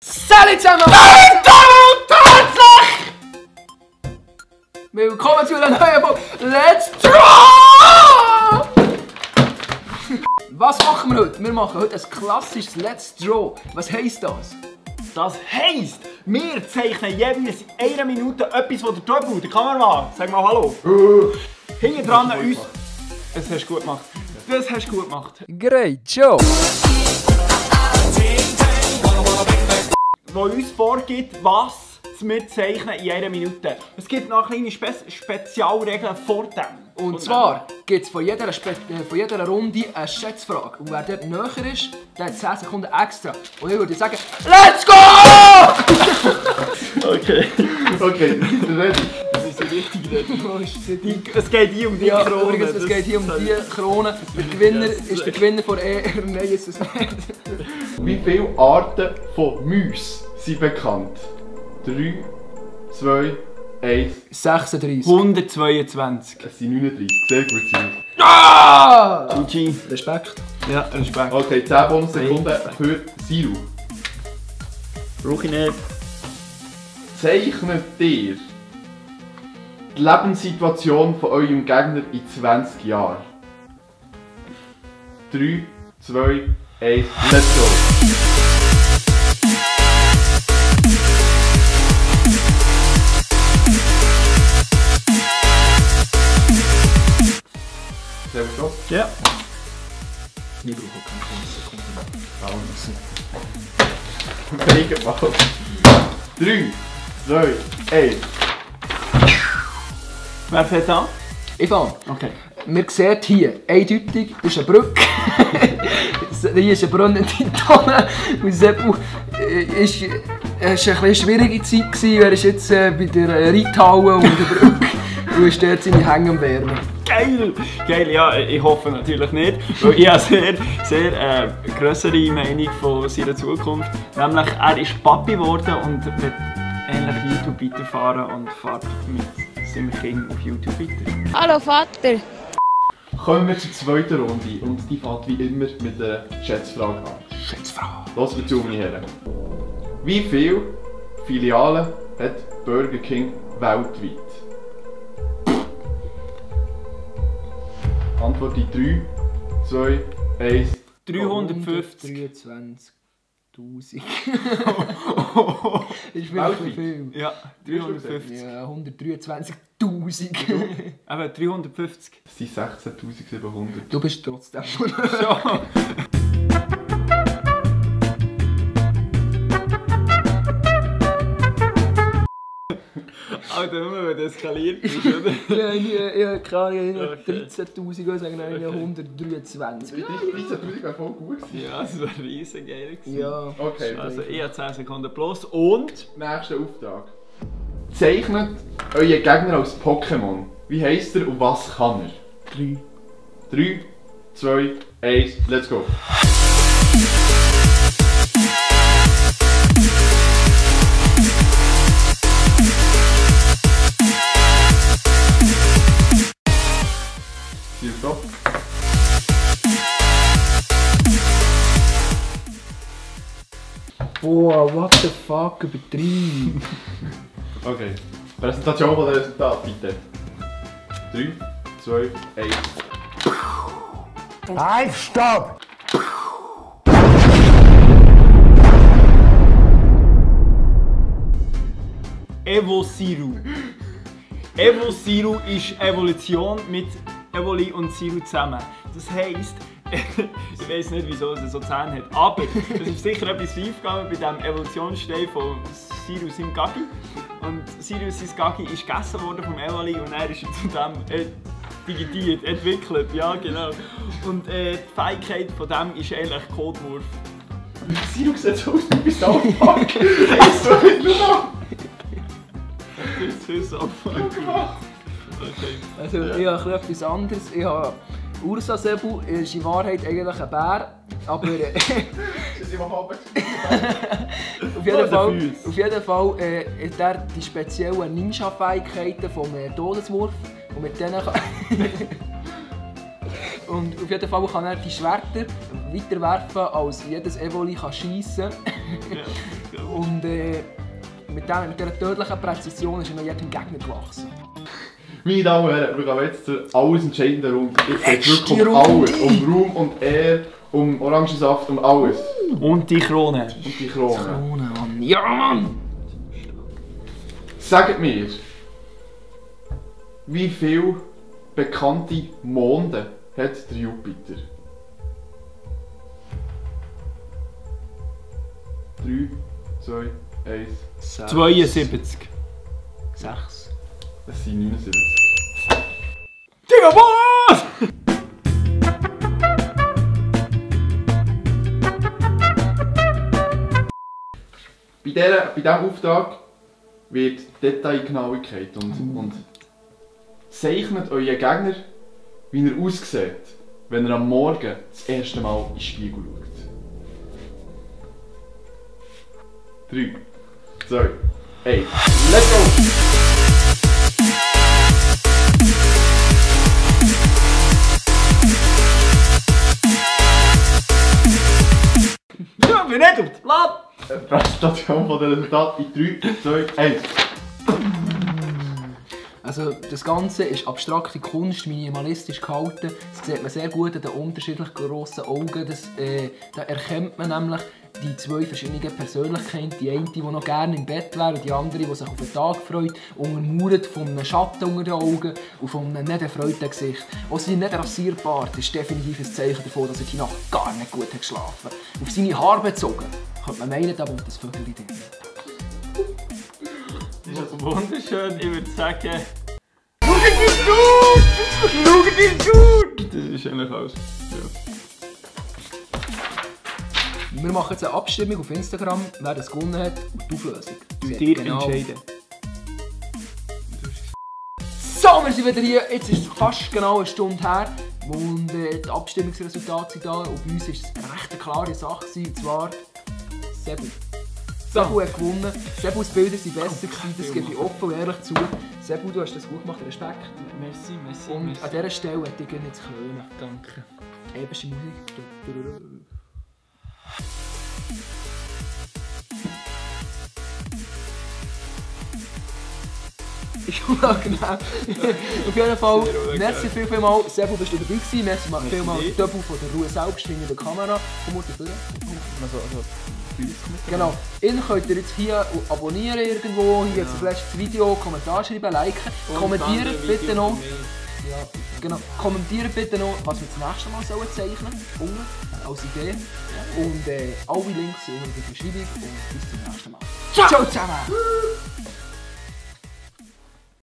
Salut zusammen! Willkommen zu einer neuen Folge Let's Draw! Was machen wir heute? Wir machen heute ein klassisches Let's Draw. Was heisst das? Das heisst, wir zeichnen jeweils in einer Minute etwas, das der Top der Kameramann. Sag mal Hallo. Hinten dran uns. Das hast du gut gemacht. Das hast du gut gemacht. Great job! Wo uns vorgibt, was wir zeichnen in einer Minute. Es gibt noch kleine Spezialregeln vor dem. Und zwar gibt es von jeder Runde eine Schätzfrage. Und wer dort näher ist, der hat 10 Sekunden extra. Und ich würde sagen, let's go! Okay. Okay, ready. Das ist die richtige Regel. Es geht hier um die Krone. Übrigens, es geht hier um die Krone. Der Gewinner ist der Gewinner von Nein, ist es nicht. Wie viele Arten von Mäusen sind bekannt? 3, 2, 1. 36. 122. Es sind 39. Sehr gut, Simon. Ah! GG. Respekt. Ja, Respekt. Okay, 10 Bonussekunden für Siru. Brauche ich nicht. Zeichnet ihr die Lebenssituation von eurem Gegner in 20 Jahren? 3, 2, 1, let's go! Sehr gut. Ja. Ich brauche keine Sekunden. Mega mal. 3, 2, 1. Wer fängt an? Ich fange. Okay. Man sieht hier eindeutig, das ist eine Brücke. Hier ist eine brennende Tonne. Und Seppu es war eine bisschen schwierige Zeit. Er ist jetzt bei der Reithalle und der Brücke und ist dort seine Hänge am Wärmen. Geil! Geil, ja, ich hoffe natürlich nicht, weil ich habe sehr grössere Meinung von seiner Zukunft. Nämlich, er ist Papi geworden und wird ähnlich YouTube weiterfahren und fährt mit seinem Kind auf YouTube weiter. Hallo Vater! Kommen wir zur zweiten Runde und die fängt wie immer mit der Schätzfrage an. Schätzfrage. Los mir zu, meine Herren. Wie viele Filialen hat Burger King weltweit? Antwort in 3, 2, 1. 350. 123.000. Ist vielleicht zu viel. Ja, 350. Ja, 123.000. Aber 350. Es sind 16.700. Du bist trotzdem schon. Schon. Alter, nur wenn du eskaliert bist, oder? Ja, klar, Okay. 13.000 oder sagen 123. 13.000 wäre voll gut gewesen. Ja, das wäre riesig geil gewesen. Ja. Okay, Also ich habe 10 Sekunden plus und... nächster Auftrag. Zeichnet euren Gegner als Pokémon. Wie heisst er und was kann er? 3. 3, 2, 1, let's go! Stop. Boah, what the fuck, übertrieben. Okay. Präsentation von der Resultat, bitte. 3, 2, 1. Halt, stopp! Evo-Siru. Evo-Siru ist Evolution mit Evoli und Siru zusammen. Das heisst, ich weiß nicht, wieso es so Zähne hat, aber es ist sicher etwas schief gegangen bei dem Evolutionsstein von Siru seinem Gagi. Und Siru sein Gagi ist gegessen worden vom Evoli und er ist zu dem digitiert, entwickelt, ja genau. Und die Fähigkeit von dem ist eigentlich Codewurf. Siru sieht so aus wie bei South Park. Ist so nicht nur. Das ist so okay. Also ich habe etwas anderes. Ich habe Ursa Sebu ist in Wahrheit eigentlich ein Bär, aber auf jeden Fall hat er die speziellen Ninja-Fähigkeiten vom Todeswurf und mit denen kann und auf jeden Fall kann er die Schwerter weiter werfen als jedes Evoli kann schiessen. Ja. Und mit dieser tödlichen Präzision ist er noch jedem Gegner gewachsen. Meine Damen und Herren, wir gehen jetzt zur alles entscheidenden Runde. Jetzt geht es Letzte wirklich um Runde. alles. Um Ruhm und Ehre, um Orangensaft, um alles. Und die Krone. Und die Krone. Krone, Mann. Ja, Mann! Sagt mir, wie viele bekannte Monde hat der Jupiter? 3, 2, 1. 72. 6. Es sind 79. Digga, was? Bei diesem Auftrag wird Detailgenauigkeit und zeichnet euren Gegner, wie er aussieht, wenn er am Morgen das erste Mal in den Spiegel schaut. 3, 2, 1. Let's go! Ja, bin nicht auf das Blatt. Präsentation von den Resultaten in 3, 2, 1. Also das Ganze ist abstrakte Kunst, minimalistisch gehalten. Das sieht man sehr gut an den unterschiedlich grossen Augen. Da erkennt man nämlich die zwei verschiedenen Persönlichkeiten. Die eine, die noch gerne im Bett wäre, und die andere, die sich auf den Tag freut, untermauert von einem Schatten unter den Augen und von einem nicht erfreuten Gesicht. Auch sein nicht rasierter Bart ist definitiv ein Zeichen davon, dass er die Nacht gar nicht gut hat geschlafen. Auf seine Haare bezogen könnte man meinen, da wohnt das Vögel drin. Das ist wunderschön, ich würde sagen... Schau dir gut! Schau dir gut! Das ist eigentlich alles. Ja. Wir machen jetzt eine Abstimmung auf Instagram, wer das gewonnen hat und die Auflösung. Du Seht dir genau. entscheiden. So, wir sind wieder hier. Jetzt ist es fast genau eine Stunde her. Und die Abstimmungsresultate sind da. Und bei uns war es eine recht klare Sache. Und zwar Sebu. Sebu hat gewonnen. Sebus Bilder waren besser, das gebe ich offen und ehrlich zu. Sebu, du hast das gut gemacht, Respekt. Merci, merci. Und merci. an dieser Stelle hätte ich gerne zu krönen. Danke. Epische Musik. Ist unangenehm. Auf jeden Fall, merci vielmals. Sebu, bist du dabei gewesen. Merci vielmals Döbel von der Ruhe selbst hinter der Kamera. Komm mal dafür. Genau. Ihn könnt ihr jetzt hier abonnieren irgendwo, hier das letzte Video, Kommentar schreiben, liken. Kommentiert bitte noch. Ja, genau. Kommentiert bitte noch, was wir das nächste Mal zeichnen sollen. Unten als Idee. Und alle Links sind in der Beschreibung. Und bis zum nächsten Mal. Ciao zusammen!